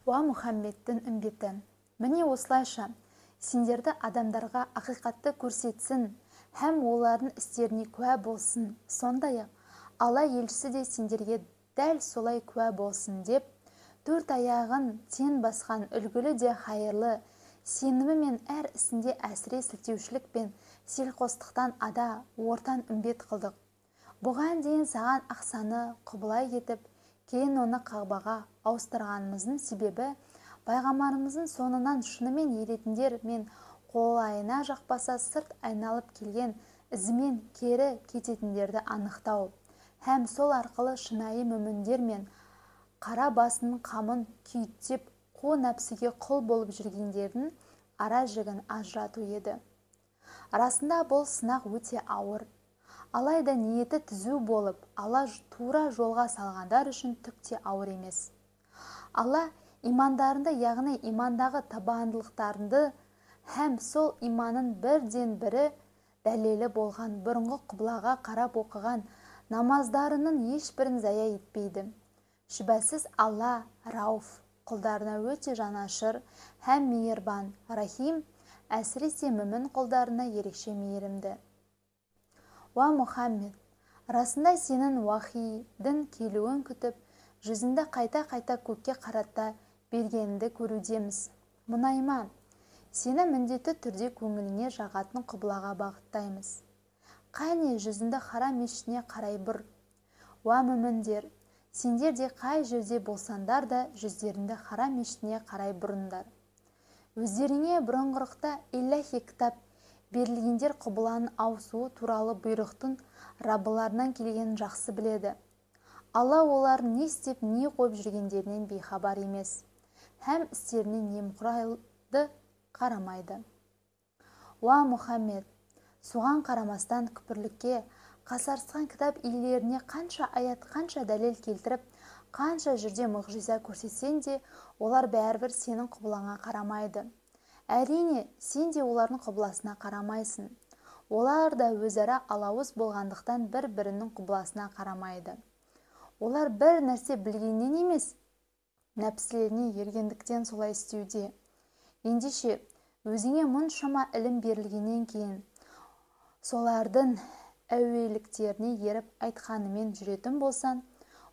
Уа Мұхаммедтің үмбеті! Міне осылайша, сендерді адамдарға ақиқатты көрсетсін һәм олардың істеріне куә болсын. Сондай-ақ, Алла елшісі де сендерге дәл солай куә болсын деп, төрт аяғын тең басқан үлгілі де хайырлы, сенімі мен әр ісінде әсіре сілтеушілік пен селқостықтан ада ортан үмбет қылдық. Бұған дейін саған Ақсаны құбыла етіп, кейін оны Қағбаға ауыстырғанымыздың себебі, пайғамбарымыздың соңынан шынымен еретіндер мен қолайына жақпаса сырт айналып келген ізімен кері кететіндерді анықтау һәм сол арқылы шынайы мүміндер мен қара басының қамын күйттеп қу нәпсіге құл болып жүргендердің ара жігін ажырату еді. Расында бұл сынақ өте ауыр. Алайда ниеті түзу болып, Алла тура жолға салғандар үшін түк те ауыр емес. Алла имандарында, яғни имандағы табандылықтарынды һәм сол иманның бірден бірі дәлелі болған бұрынғы құбылаға қарап оқыған намаздарының ешбірін зая етпейді. Шүбәсіз Алла Рауф, құлдарына өте жанашыр һәм мейірбан, Рахим, әсіресе мүмін құлдарына ерекше мейірімді. Уа Мұхаммед, расында сенің уахидің келуін күтіп, жүзіңді қайта-қайта көкке қарата бергеніңді көрудеміз. Мұнайма, сені міндетті түрде көңіліңе жағатын құбылаға бағыттаймыз. Қане, жүзіңді Харам мешітіне қарай бұр. Уа мүміндер, сендер де қай жерде болсаңдар да жүздеріңді Харам мешітіне қарай бұрыңдар. Өздеріңе бұрынғырықта Иллахи кітап берілгендер құбыланың ауысуы туралы бұйрықтың Раббыларынан келгенін жақсы біледі. Алла олардың не істеп, не қойып жүргендерінен бейхабар емес, һәм істеріне немқұрайды қарамайды. Уа Мұхаммед, соған қарамастан күпірлікке қасарысқан кітап иелеріне қанша аят, қанша дәлел келтіріп, қанша жерде мұғжиза көрсетсең де, олар бәрібір сенің құбылаңа қарамайды. Әрине, сен де олардың құбыласына қарамайсың. Олар да өзара алауыз болғандықтан бір-бірінің құбыласына қарамайды. Олар бір нәрсе білгеннен емес, нәпсілеріне ергендіктен солай істеуде. Ендеше, өзіңе мұншама ілім берілгеннен кейін, солардың әуеліктеріне еріп айтқанымен жүретін болсаң,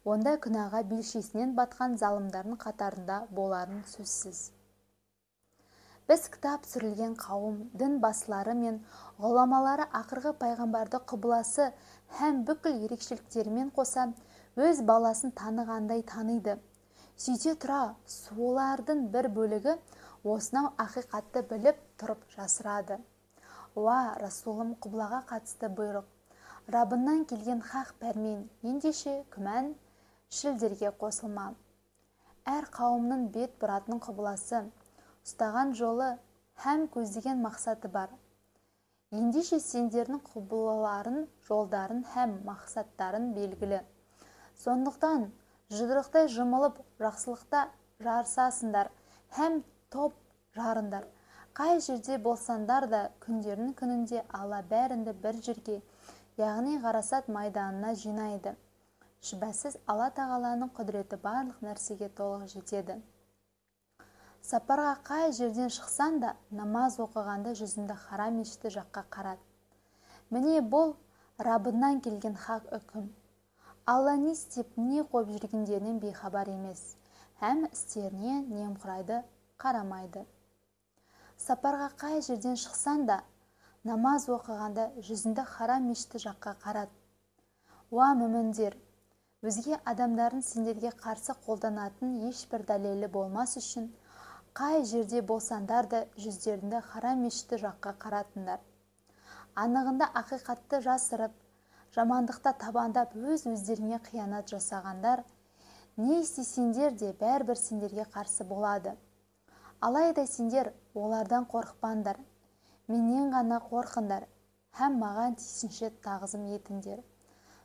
онда күнәға белшесінен батқан залымдардың қатарында боларын сөзсіз. Біз кітап түсірілген қауым, дін басылары мен ғұламалары ақырғы пайғамбарды құбыласы һәм бүкіл ерекшеліктерімен қоса өз баласын танығандай таниды. Сөйте тұра, солардың бір бөлігі осынау ақиқатты біліп тұрып жасырады. Уа, Расулым, құбылаға қатысты бұйрық Раббыңнан келген хақ пәрмен, ендеше күмән шілдерге қосылма. Әр қауымның бет бұратын құбыласы, ұстаған жолы һәм көздеген мақсаты бар. Ендеше сендердің құбылаларын, жолдарын һәм мақсаттарын белгілі. Сондықтан жұдырықтай жұмылып, жақсылықта жарысасыңдар һәм топ жарыңдар. Қай жерде болсаңдар да, күндердің күнінде Алла бәрінді бір жерге, яғни Ғарасат майданына жинайды. Шүбәсіз Алла Тағаланың құдіреті барлық нәрсеге толық жетеді. Сапарға қай жерден шықсаң да, намаз оқығанда жүзіңді Харам мешіті жаққа қарат. Міне бұл Раббыңнан келген хақ үкім. Алла не істеп, не қойып жүргендерінен бейхабар емес, һәм істеріне немқұрайды қарамайды. Сапарға қай жерден шықсаң да, намаз оқығанда жүзіңді Харам мешіті жаққа қарат. Уа мүміндер, өзге адамдардың сендерге қарсы қолданатын ешбір дәлелі болмас үшін, қай жерде болсаңдар да жүздеріңді Харам мешіті жаққа қаратыңдар. Анығында ақиқатты жасырып, жамандықта табандап өз өздеріңе қиянат жасағандар, не істесеңдер де бәрібір сендерге қарсы болады. Алайда сендер олардан қорықпаңдар, менен ғана қорқыңдар һәм маған тиісінше тағзым етіңдер.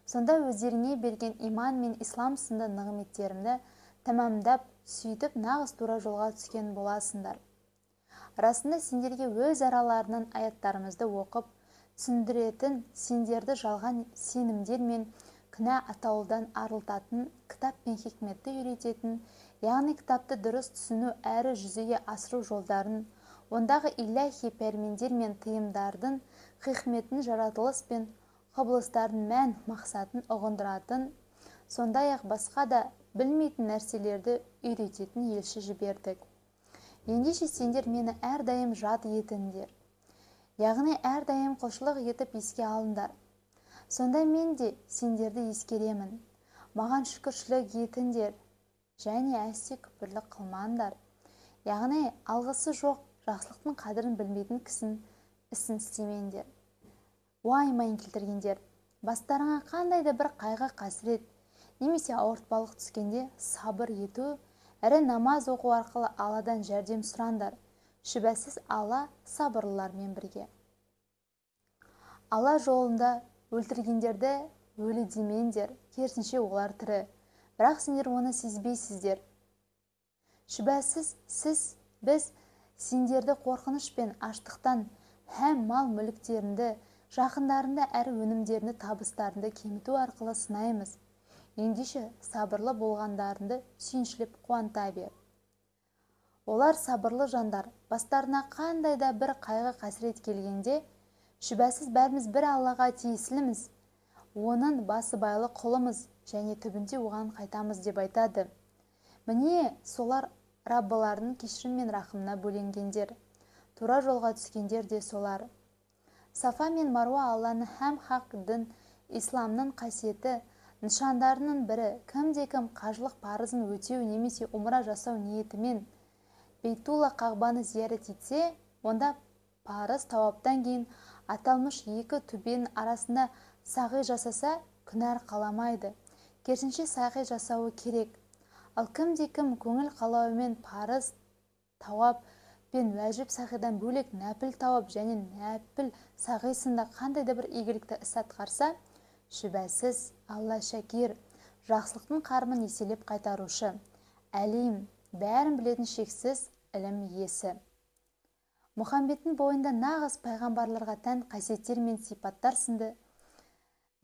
Сонда өздеріңе берген иман мен ислам сынды нығметтерімді тәмамдап, сөйтіп нағыз тура жолға түскен боласыңдар. Расында сендерге өз араларынан аяттарымызды оқып, түсіндіретін, сендерді жалған сенімдер мен күнә атаулыдан арылтатын, кітап пен хикметті үйрететін Яғни кітапты дұрыс түсіну әрі жүзеге асыру жолдарын, ондағы иләһи пәрмендер мен тыйымдардың хикметін, жаратылыс пен құбылыстардың мән мақсатын ұғындыратын, сондай-ақ басқа да білмейтін нәрселерді үйрететін елші жібердік. Ендеше сендер мені әрдайым жад етіңдер. Яғни әрдайым құлшылық етіп еске алыңдар. Сонда мен де сендерді ескеремін. Маған шүкіршілік етіңдер және әсте күпірлік қылмаңдар. Яғни алғысы жоқ, жақсылықтың қадірін білмейтін кісінің ісін істемеңдер. Уа иман келтіргендер, бастарыңа қандай да бір қайғы қасірет немесе ауыртпалық түскенде сабыр ету, әрі намаз оқу арқылы Алладан жәрдем сұраңдар. Шүбәсіз Алла сабырлылармен бірге. Алла жолында өлтіргендерді өлі демеңдер, керісінше олар тірі. Бірақ сендер оны сезбейсіздер. Шүбәсіз сіз, біз сендерді қорқыныш пен аштықтан һәм мал мүліктеріңді, жақындарыңды әрі өнімдеріңді, табыстарыңды кеміту арқылы сынаймыз. Ендеше сабырлы болғандарыңды сүйіншілеп қуанта бер. Олар сабырлы жандар, бастарына қандай да бір қайғы қасірет келгенде, шүбәсіз бәріміз бір Аллаға тиесіліміз, оның басыбайлы құлымыз және түбінде оған қайтамыз деп айтады. Міне солар Раббыларының кешірім мен рахымына бөленгендер, тура жолға түскендер де солар. Сафа мен Маруа Алланың һәм хақ дін исламның қасиеті нышандарының бірі. Кімде-кім қажылық парызын өтеу немесе умра жасау ниетімен Бейтулла Қағбаны зиярат етсе, онда парыз тауаптан кейін аталмыш екі төбенің арасында сағи жасаса, күнә арқаламайды. Керісінше сағи жасауы керек. Ал кімде-кім көңіл қалауымен парыз тауап пен уәжіп сағидан бөлек нәпіл тауап және нәпіл сағи сынды қандай да бір игілікті іс атқарса, шүбәсіз Алла шәкир, жақсылықтың қарымын еселеп қайтарушы, әлим, бәрін білетін шексіз ілім иесі. Мұхаммедтің бойында нағыз пайғамбарларға тән қасиеттер мен сипаттар сынды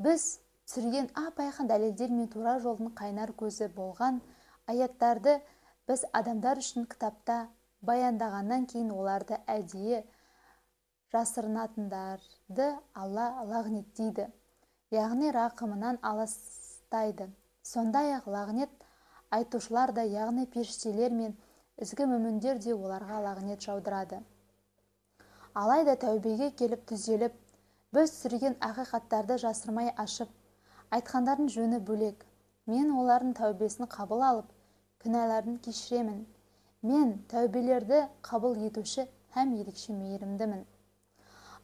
біз түсірген ап-айқын дәлелдер мен тура жолдың қайнар көзі болған аяттарды біз адамдар үшін кітапта баяндағаннан кейін оларды әдейі жасырынатындарды Алла лағнеттейді, яғни рақымынан аластайды. Сондай-ақ лағнет айтушылар да, яғни періштелер мен ізгі мүміндер де оларға лағнет жаудырады. Алайда тәубеге келіп түзеліп, біз түсірген ақиқаттарды жасырмай ашып, айтқандардың жөні бөлек. Мен олардың тәубесін қабыл алып, күнәларын кешіремін. Мен тәубелерді қабыл етуші һәм ерекше мейірімдімін.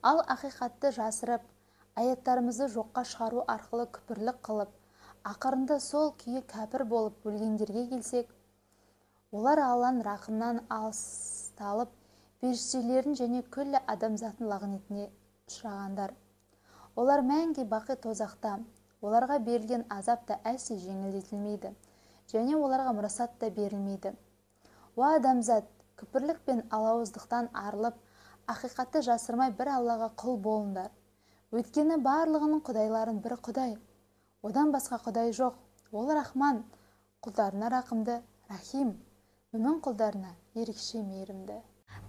Ал ақиқатты жасырып, аяттарымызды жоққа шығару арқылы күпірлік қылып, ақырында сол күйі кәпір болып өлгендерге келсек, олар Алланың рақымынан алысталып, періштелердің және күллі адамзаттың лағнетіне ұшырағандар. Олар мәңгі бақи тозақта, оларға берілген азап та әсте жеңілдетілмейді, және оларға мұрасат та берілмейді. Уа адамзат, күпірлік пен алауыздықтан арылып, ақиқатты жасырмай бір Аллаға құл болыңдар. Өйткені барлығының құдайларын бір Құдай. Одан басқа Құдай жоқ. Ол Рахман, құлдарына рақымды, Рахим, мүмін құлдарына ерекше мейірімді.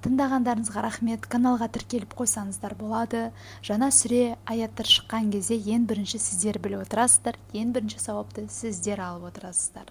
Тыңдағандарыңызға рахмет. Каналға тіркеліп қойсаңыздар болады. Жаңа сүре, аяттар шыққан кезде ең бірінші сіздер біліп отырасыздар, ең бірінші сауапты сіздер алып отырасыздар.